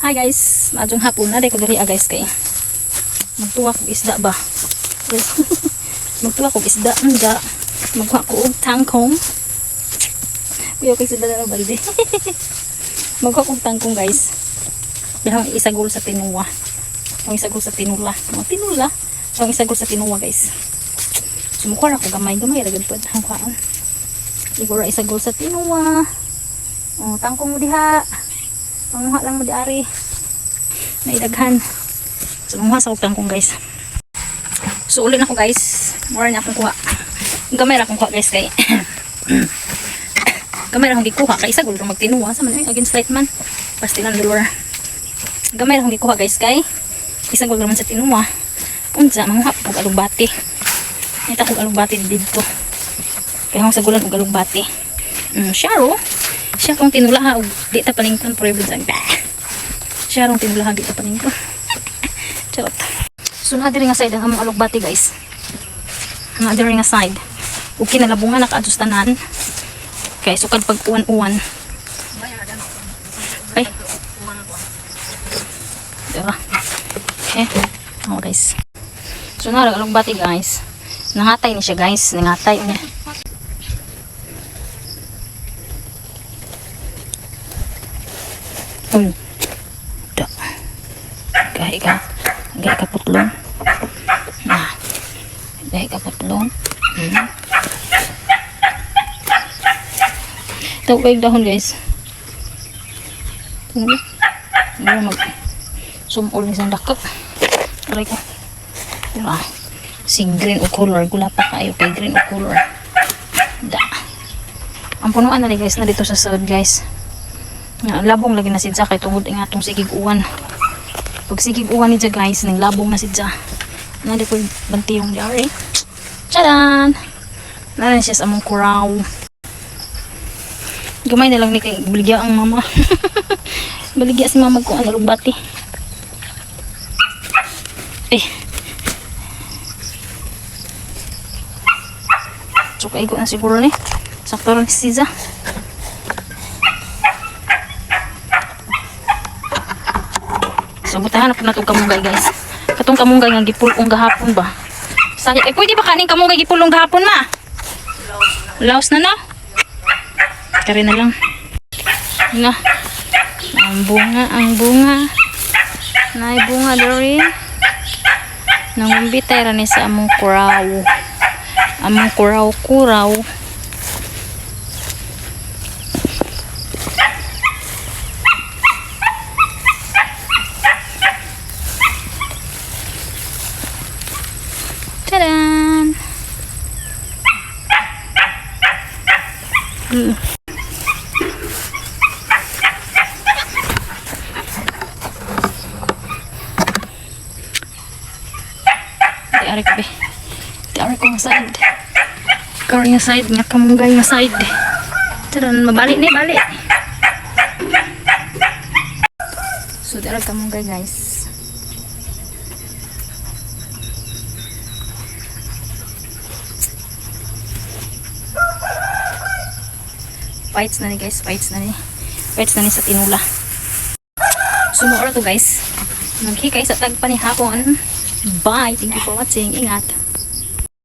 Hi guys, maadjong hapon na ko diri ah, guys, kay magtuwa kog isda ba. Yes. Magtuwa kog isda unda. Magkuha ko og tangkong. Kuya kay sila na balde. Magkuha kog tangkong, guys. Bihang isagol sa tinuwa. Ang isagol sa tinula. Mga tinula. Ang isagol sa tinuwa, guys. So mukuha ra ko gamay gamay ra gud pod ang kuhaan. Igora isagol sa tinuwa. Oh, tangkong mo diha. Panguha lang mo di ari. Naidaghan. So manguha sa kog tangkong, guys. So uli na ko, guys. Mura na akong kuha. Gamay ra akong kuha, guys, kay gamay ra akong gikuha kay isagol ra magtinuwa sa man ay against light man. Pastilan dolor. Gamay ra akong gikuha, guys, kay isagol ra man sa tinuwa. Unsa manguha og alugbati. Nita kog alugbati didto. Kay akong sagulan og alugbati. Siya ro. Siya kung tinulaha og di ta palingkon forever sa. Siya rong tinulaha, di ta palingkon. Charot. So naa diri nga side ang among alugbati, guys. Naa diri nga side. Ug kinalabungan naka-adjust tanan. Kay sukad pag uwan-uwan. Ay. Diba? Okay. Oh, guys. So naa alugbati, guys. Nangatay ni siya, guys. Nangatay niya. Uy. Da. Gahi ka. Gahi ka putlon. Na. Gahi ka putlon. Tawag kayo dahon, guys. Tingnan mo. Hindi mag sumol ni isang dakap. Aray ko. Diba? Si green o color. Gula pa kayo kay green o color. Da. Ang punuan na ni guys na dito sa sud, guys. Nga, labong lagi na sidya kay tungod nga atong sigig uwan. Pag sigig uwan ni dya, guys, ning labong na sidya. Na di ko bantiyong di ari. Charan! Naran siya sa among kuraw. Gamay na lang ni kay baligya ang mama. Baligya si mama kung ano bati. Eh. So kaigo na siguro ni. Sakto rin si Siza. So butahan na po natong kamunggay, guys. Katong kamunggay nga gipulong gahapon ba. Sa eh pwede ba kaning kamunggay gipulong gahapon, ma? Laos na, no? Kari na lang. Na. Ang bunga, ang bunga. Nay bunga diri. Nangumbitay ra ni sa among kuraw. Among kuraw kuraw. Tadaan! Di ari ko be. Di ari ko nga side. Kari nga side nga kamunggay nga side. Tadan, mabali ni bali. So di ari kamunggay, guys. Fights na ni, guys, fights na ni. Fights na ni sa tinula. Sumuora to, guys. Maghikay sa tagpanihapon. Bye. Thank you for watching. Ingat.